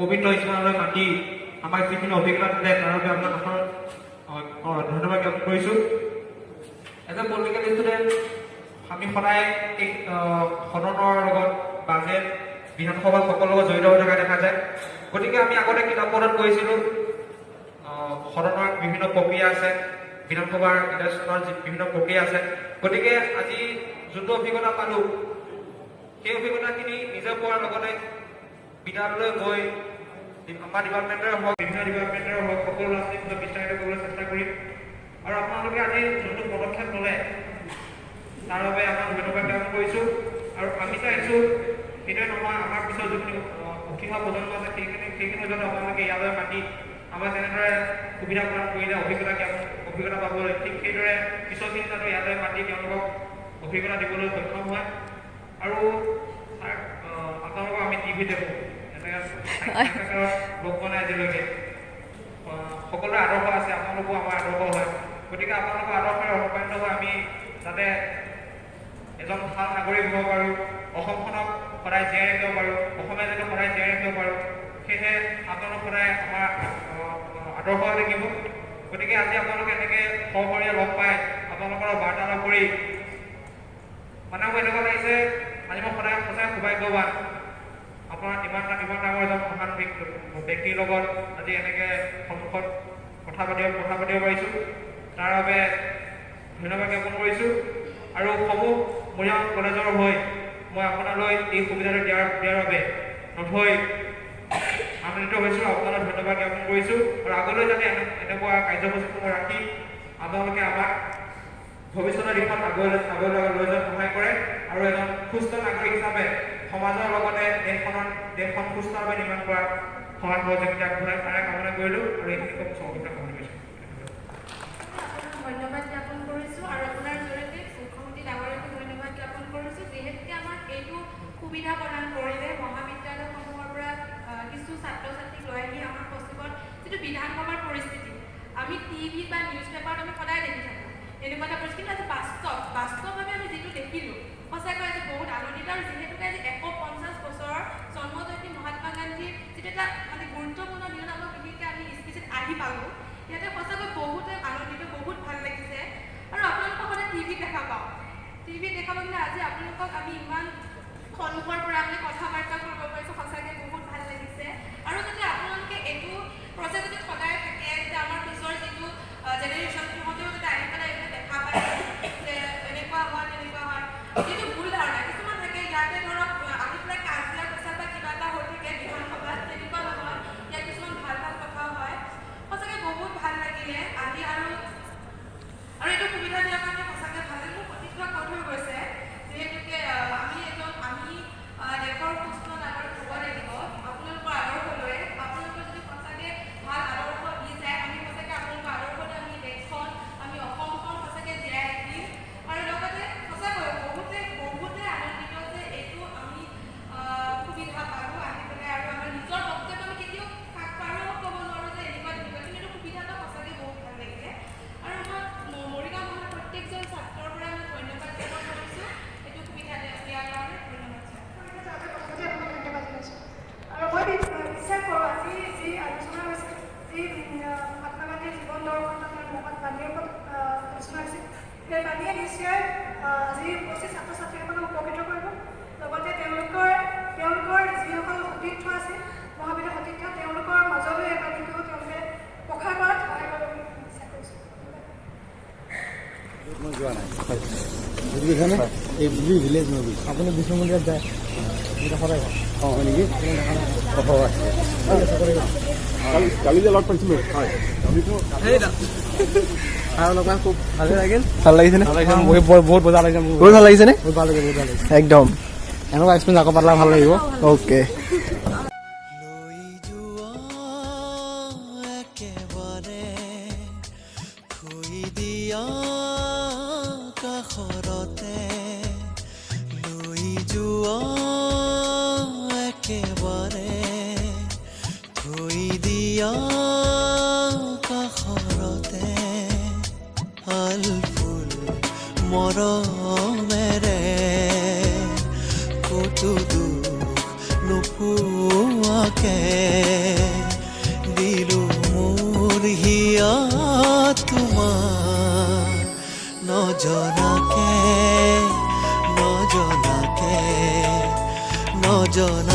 পবিত্ৰ স্থানলৈ মাতি আমাক যিখিনি অভিজ্ঞতা দিলে, তাৰ বাবে আপোনাক ধন্যবাদ জ্ঞাপন কৰিছোঁ। এজ এ পলিটিকেল ষ্টুডেণ্ট আমি সদায় এই সদনৰ লগত, বাজেট, বিধানসভা সকলোৰ লগত জড়িত হৈ থকা দেখা যায়। গতিকে আমি আগতে কিতাপত পঢ়িছিলোঁ, সদনৰ বিভিন্ন প্ৰক্ৰিয়া আছে, বিধানসভাৰ ইলেকশ্যনৰ যি বিভিন্ন প্ৰক্ৰিয়া আছে। গতিকে আজি যোনটো অভিজ্ঞতা পালোঁ, সেই অভিজ্ঞতাখিনি নিজে পোৱাৰ লগতে বিদ্যালয়লৈ গৈ আমাৰ ডিপাৰ্টমেণ্টৰে হওক, বিভিন্ন ডিপাৰ্টমেণ্টৰে হওক, সকলো ল'ৰা ছোৱালীক বিস্তাৰিত কৰিবলৈ চেষ্টা কৰিম। আৰু আপোনালোকে আজি যোনটো পদক্ষেপ ল'লে, তাৰ বাবে আপোনাক ধন্যবাদ জ্ঞাপন কৰিছোঁ। আৰু আমি চাইছোঁ সেইটোৱে নহয়, আমাৰ পিছত যোনখিনি উঠি অহা প্ৰজন্ম আছে, সেইখিনি যাতে আপোনালোকে ইয়ালৈ মাতি আমাক যেনেদৰে সুবিধা প্ৰদান কৰিলে অভিজ্ঞতা পাবলৈ, ঠিক সেইদৰে পিছৰখিনি যাতে ইয়ালৈ মাতি তেওঁলোকক অভিজ্ঞতা দিবলৈ সক্ষম হয়। আৰু ছাৰ, আপোনালোকক আমি টিভিত দেখোঁ, এনেকৈ সাক্ষাৎকাৰত লগ পোৱা নাই আজিলৈকে। সকলোৰে আদৰ্শ আছে, আপোনালোকো আমাৰ আদৰ্শ হয়। গতিকে আপোনালোকৰ আদৰ্শৰে অনুপ্ৰাণিত হৈ আমি যাতে এজন ভাল নাগৰিক হ'ব পাৰোঁ, অসমখনক সদায় জীয়াই ৰাখিব পাৰোঁ, অসমীয়া জাতিক সদায় জীয়াই ৰাখিব পাৰোঁ, সেয়েহে আপোনালোক সদায় আমাৰ আদৰ্শ হৈ থাকিব। গতিকে আজি আপোনালোকে এনেকৈ সশৰীৰে লগ পাই, আপোনালোকৰ বাৰ্তালাপ কৰি মানে মোৰ এনেকুৱা লাগিছে, আজি মই সদায় সঁচাই সৌভাগ্যৱান, আপোনাৰ ইমান ইমান ডাঙৰ এজন মহান ব্যক্তিৰ লগত আজি এনেকৈ সন্মুখত কথা পাতিব পাৰিছোঁ। তাৰ বাবে ধন্যবাদ জ্ঞাপন কৰিছোঁ। আৰু সমূহ মৰিগাঁও কলেজৰ হৈ মই আপোনালৈ এই সুবিধাটো দিয়াৰ বাবে নথৈ আনন্দিত হৈছোঁ, আপোনালৈ ধন্যবাদ জ্ঞাপন কৰিছোঁ। আৰু আগলৈ যাতে এনেকুৱা কাৰ্যসূচীসমূহ ৰাখি আপোনালোকে আমাক ভৱিষ্যতৰ দিশত আগুৱাই লৈ যোৱাত সহায় কৰে আৰু এজন সুস্থ নাগৰিক হিচাপে সমাজৰ লগতে দেশখন সুস্থভাৱে নিৰ্মাণ কৰাত সহায় সহযোগিতা আগবঢ়ায়, তাৰে কামনা কৰিলোঁ। আৰু এইখিনি কৈ মই সামৰণি কৰিছোঁ। আপোনাক ধন্যবাদ জ্ঞাপন কৰিছোঁ আৰু আপোনাৰ জৰিয়তে মুখ্যমন্ত্ৰী ডাঙৰীয়াকো ধন্যবাদ জ্ঞাপন কৰিছোঁ, যিহেতুকে আমাক এইটো সুবিধা প্ৰদান কৰিলে। মহাবিদ্যালয়সমূহৰ পৰা কিছু ছাত্ৰ ছাত্ৰীক লৈ আহি আমাৰ সচিবত যিটো বিধানসভাৰ পৰিস্থিতি আমি টিভিত বা নিউজ পেপাৰত আমি সদায় দেখি থাকোঁ, এনেকুৱা এটা পৰিস্থিতি, কিন্তু আজি বাস্তৱভাৱে আমি যিটো দেখিলোঁ, সঁচাকৈ আজি বহুত আনন্দিত। আৰু যিহেতুকে আজি 150 বছৰৰ জন্ম জয়ন্তী মহাত্মা গান্ধীৰ যিটো এটা মানে গুৰুত্বপূৰ্ণ দিনত আমাক বিশেষকৈ আমি স্পীচত আহি পালোঁ ইয়াতে, সঁচাকৈ বহুতে আনন্দিত, বহুত ভাল লাগিছে। আৰু আপোনালোকক সদায় টিভিত দেখা পাওঁ, টিভিত দেখা পাওঁ, কিন্তু আজি আপোনালোকক আমি ইমান সন্মুখৰ পৰা মানে কথা বাৰ্তা কৰিব পাৰিছোঁ, সঁচাকৈ বহুত ভাল লাগিছে। আৰু যাতে আপোনালোকে এইটো প্ৰচেছ যাতে সদায় থাকে, যাতে আমাৰ পিছৰ যিটো জেনেৰেশ্যন, সিহঁতেও যাতে আহি পেলাই এইবিলাক দেখা পায় যে এনেকুৱা হয়, তেনেকুৱা হয়। যিটো ভুল ধাৰণা কিছুমান থাকে ইয়াতে, ধৰক আহি পেলাই কাজিয়া পেচাল বা কিবা এটা হৈ থাকে বিধানসভাত, তেনেকুৱা নহয়। ইয়াত কিছুমান ভাল ভাল কথাও হয়। সঁচাকৈ বহুত ভাল লাগিলে আহি আৰু আৰু এইটো সুবিধা দিয়াৰ কাৰণে সঁচাকৈ ভাল লাগিল। মোৰ সতীৰ্থ কৈ থৈ গৈছে, যিহেতুকে আমি দেশৰ সুস্থ নাগৰিক হ'ব লাগিব আপোনালোকৰ আদৰ্শ লৈ। আপোনালোকৰ যদি সঁচাকৈ ভাল আদৰ্শ দি যায়, আমি সঁচাকৈ আপোনালোকৰ আদৰ্শতে আমি দেশখন, আমি অসমখন সঁচাকৈ জীয়াই ৰাখিম। আৰু লগতে সঁচাকৈ বহুতে বহুতে আনন্দিত যে এইটো আমি সুবিধা পালোঁ আহি পেলাই। আৰু আমাৰ নিজৰ বক্তব্য আমি কেতিয়াও কাৰো আগত ক'ব নোৱাৰোঁ যে এনেকুৱা তেনেকুৱা, কিন্তু এইটো সুবিধাটো সঁচাকৈ বহুত ভাল লাগিলে। আৰু মই মৰিগাঁও মহলৰ প্ৰত্যেকজন ছাত্ৰৰ পৰা মই ধন্যবাদ জ্ঞাপন কৰিছোঁ এইটো সুবিধা দিয়াৰ কাৰণে। ধন্যবাদ ছাৰ। প্ৰথমতে আপোনাক ধন্যবাদ জনাইছোঁ। আৰু মই বিশ্বাস কৰোঁ, আজি যি আলোচনা হৈছে, যি মহাত্মা গান্ধীৰ জীৱন দৰ্শন বা তেওঁৰ মহৎ বাণীৰ ওপৰত আলোচনা হৈছে, সেই বাণীয়ে নিশ্চয় আজি উপস্থিত ছাত্ৰ ছাত্ৰীসকলক উপকৃত কৰিব। লগতে তেওঁলোকৰ যিসকল সতীৰ্থ আছে, মহাবিদ্যালয়ৰ সতীৰ্থ, তেওঁলোকৰ মাজলৈ এই বাণীটো তেওঁলোকে প্ৰসাৰ কৰাত সহায় কৰিব বুলি বিশ্বাস কৰিছোঁ। মই যোৱা নাই, বুজি পাইছানে? এভৰি ভিলেজ মই গৈছোঁ। আপুনি বিষ্ণু মন্দিৰত যায়, এইটো সদায় যাওঁ। অঁ, হয় নেকি? অঁ, আছে। কালি যে লগ পাইছিলোঁ, হয়। আৰু লগ পাই খুব ভালে লাগিল। ভাল লাগিছেনে? ভাল লাগিছে, বহি বহুত মজা লাগিছে মোৰ। বহুত ভাল লাগিছেনে? বহুত ভাল লাগিছে, বহুত ভাল লাগিছে। একদম। এনেকুৱা এক্সপিৰিয়েঞ্চ আকৌ পাতিলে ভাল লাগিব। অ'কে। লৈ যোৱা একেবাৰে, থৈ দিয়া কাষৰতে, লৈ যোৱা একেবাৰে, থৈ দিয়া কাষৰতে, আলফুল মৰমেৰে, ক'তো দুখ নোপোৱাকে। দিয়া তোমাৰ নজনাকে, নজনাকে, নজনা।